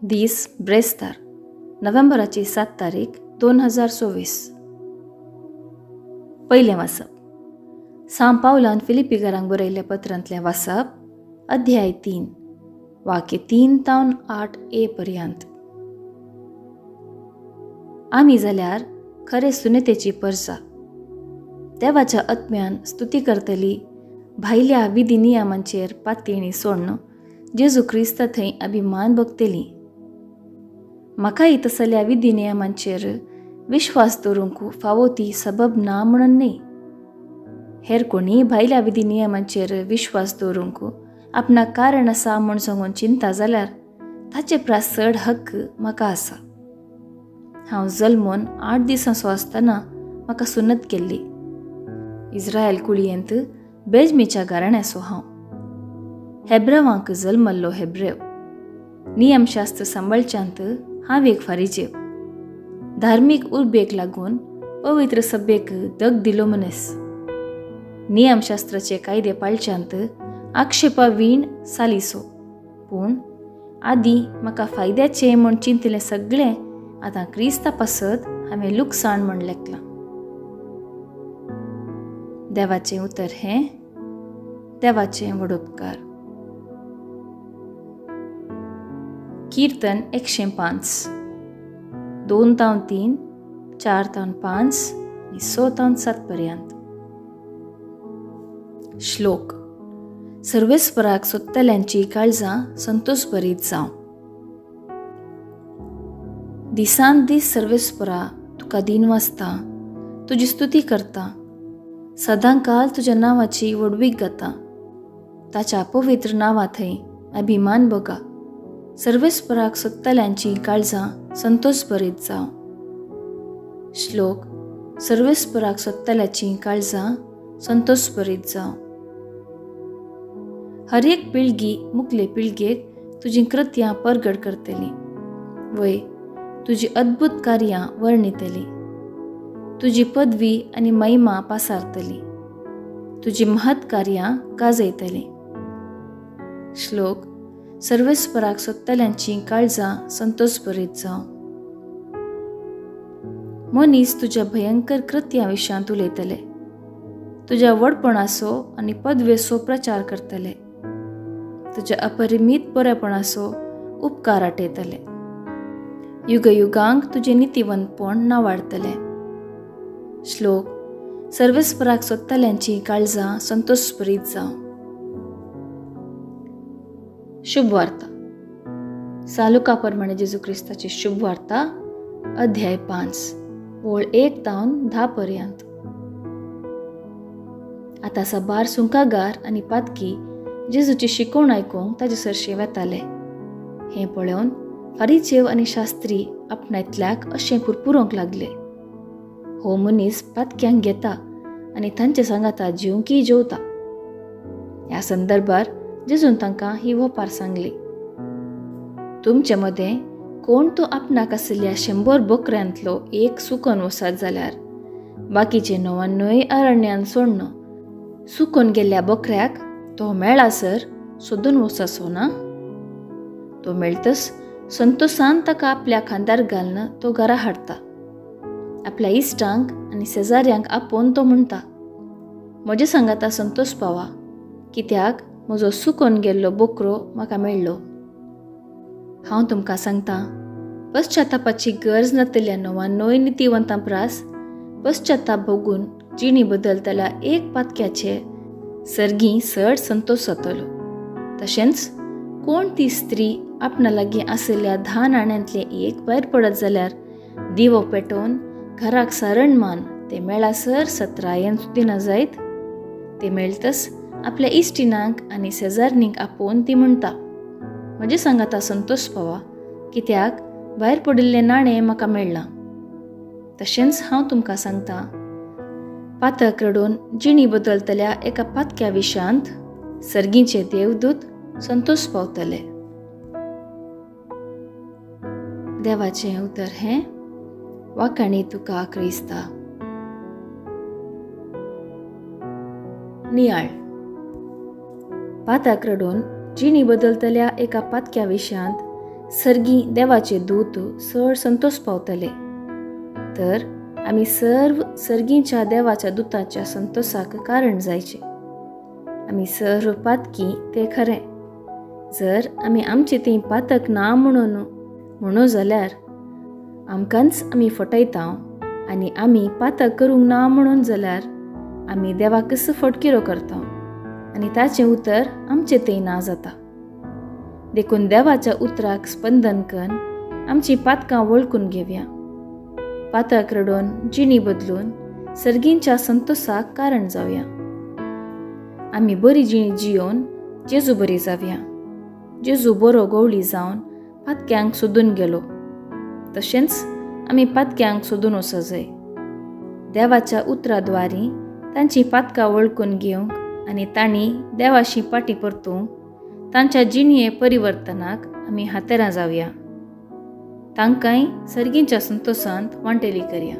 दीस ब्रेस्तार, नोव्हेंबराची 7 तारीख 2024. पयलें वाचप सां पावलान फिलिपीकारांक बरयल्ल्या पत्रांतलें वाचप, अध्याय 3, वाक्य 3 तावन 8 ए पर्यंत. आमी जाल्यार खरे सुनेतेची परसा देवाच्या आत्म्यान स्तुती करतली, भायल्या विधी नियमांचेर पातयेणी सोडून जेजू क्रिस्ता थंय अभिमान भोगतली. म्हाकाय तसल्या विधी नियमांचेर विश्वास दवरूंक फावो ती सबब ना म्हणून न्हय. हेर कोणीय भायल्या विधी नियमांचेर विश्वास दवरूंक आपणाक कारण आसा म्हूण सांगून चिंता जाल्यार ताचे प्रास चड हक्क म्हाका आसा. हांव जल्मून 8 दिसांचो आसतना म्हाका सुन्नत केल्ली. इस्रायल कुळयेंत बेजमीच्या घराण्याचो हांव. हेब्रेवांक जल्मल्लो हेब्रेव. नियमशास्त्र सांबाळच्यांत हांव एक फारिजेव. धार्मीक उर्बेक लागून पवित्र सभेक दग दिलो मनीस. नियमशास्त्राचे कायदे पाळच्यांत आक्षेपा वीण सालिसो. पूण आदीं म्हाका फायद्याचें म्हूण चिंतलें सगळें आतां क्रिस्ता पासत हांवें लुकसाण म्हूण लेखलां. देवाचें उतर हें देवाचें व्हड उपकार. कीर्तन 105, 2 तावन 3, 4 तावन 5 आनी 6 तावन 7 पर्यंत. श्लोक. सर्वेस्पराक सोदतल्यांची काळजां संतोष भरीत जावं. दिसान दीस सर्वेस्परा तुका दिन वाचता, तुजी स्तुती करता, सदांकाल तुज्या नांवाची व्हडवीक गाता. ताच्या पवित्र नांवा थंय अभिमान भोगा. सर्वेस्पराक सोदतल्यांची काळजां संतोष भरीत जावं. श्लोक. सर्वेस्पराक सोदतल्याची काळजां संतोष भरीत जावं. हर एक पिळगी मुखले पिळगेक तुजी कृत्यां परगट करतली, वय तुजी अद्भुत कार्यां वर्णितली. तुजी पदवी आनी महिमा पासारतली, तुजी महत् कार्यां गाजयतली. श्लोक. सर्वेस्पराक सोदतल्यांची काळजां संतोष भरीत जावं. मनीस तुज्या भयंकर कृत्यां विशयांत उलयतले, तुज्या व्हडपणाचो आनी पदवेचो प्रचार करतले, तुज्या अपरिमीत बरेपणाचो उपकार आटयतले. युगयुगांक तुजें नितीवंतपण नावाडतले. श्लोक. सर्वेस्पराक सोदतल्यांची काळजां संतोष भरीत जावं. शुभवार्ता. सालुका प्रमाणे जेजू क्रिस्ताची शुभवार्ता, अध्याय 5, ओळ 1 तावन 10 पर्यंत. आतां साबार सुंकागार आनी पातकी जेजूची शिकवण आयकूंक ताजे सरशीं वेताले. हें पळोवन फारिजेव आनी शास्त्री आपणांतल्याक अशें पुरपुरोंक लागले, हो मनीस पातक्यांक घेता आनी तांचे सांगाता जेवंकीय जेवता. ह्या संदर्भार जेजून तांकां ही ओपार सांगली. तुमचे मदें कोण तो आपणाक आशिल्ल्या 100 बोकऱ्यांतलो एक सुकोन वचत जाल्यार बाकीचे 99 अरण्यान सोडण सुकोन गेल्ल्या बोकऱ्याक तो मेळासर सोदून वचचो ना? तो मेळतच संतोसान ताका आपल्या खांदार घालून तो घरा हाडटा. आपल्या इश्टांक आनी शेजाऱ्यांक आपोवन तो म्हणटा, म्हजे सांगाता संतोष पावा, कित्याक म्हजो सुकोन गेल्लो बोकरो म्हाका मेळ्ळो. हांव तुमकां सांगता, पश्चातापाची गरज नातल्या 99 नितीवंतां प्रास पश्चाताप भोगून जिणी बदलतल्या एक पातक्याचे सर्गीं चड संतोष जातलो. तशेंच कोण ती स्त्री आपणा लागीं आशिल्ल्या 10 नाण्यांतलें एक भायर पडत जाल्यार दिवो पेटोवन घराक सारण मान ते मेळासर सत्रायेन सुदिना जायत. ते मेळतच आपल्या इश्टिणांक आनी शेजारणींक आपोवन ती म्हणटा, म्हजे सांगाता संतोष पावा, कित्याक भायर पडिल्लें नाणें म्हाका मेळ्ळां. तशेंच हांव तुमकां सांगता, पातक रडून जिणी बदलतल्या एका पातक्या विशयांत सर्गींचे देवदूत संतोष पावतले. देवाचें उतर हें वाखाणी तुका क्रिस्ता. नियाळ. पातक रडून जिणी बदलतल्या एका पातक्या विशयांत सर्गी देवाचे दूत चड संतोश पावतले. तर आमी सर्व सर्गींच्या देवाच्या दुताच्या संतोषाक कारण जायचे. आमी सर्व पातकी ते खरें. जर आमी आमचे थंय पातक ना म्हणून म्हणू जाल्यार आमकांच आमी फटयता आनी आमी पातक करूंक ना म्हणून जाल्यार आमी देवाकच फटकिरो करता आनी ताचें उतर आमचे थंय ना जाता. देखून देवाच्या उतराक स्पंदन करून आमची पातकां वळखून घेवया. पातक रडोवन जिणी बदलून सर्गींच्या संतोषाक कारण जावया. आमी बरी जिणी जियोवन जेजू बरी जावया. जेजू बरो गवळी जावन पातक्यांक सोदून गेलो, तशेंच आमी पातक्यांक सोदून वचजाय. देवाच्या उतराद्वारी तांची पातकां वळखून घेवंक आनी तांणी देवाशी पाटी परतूंक तांच्या जिणये परिवर्तनाक आमी हातेरां जावया. तांकांय सर्गींच्या संतोषांत वांटेली करया.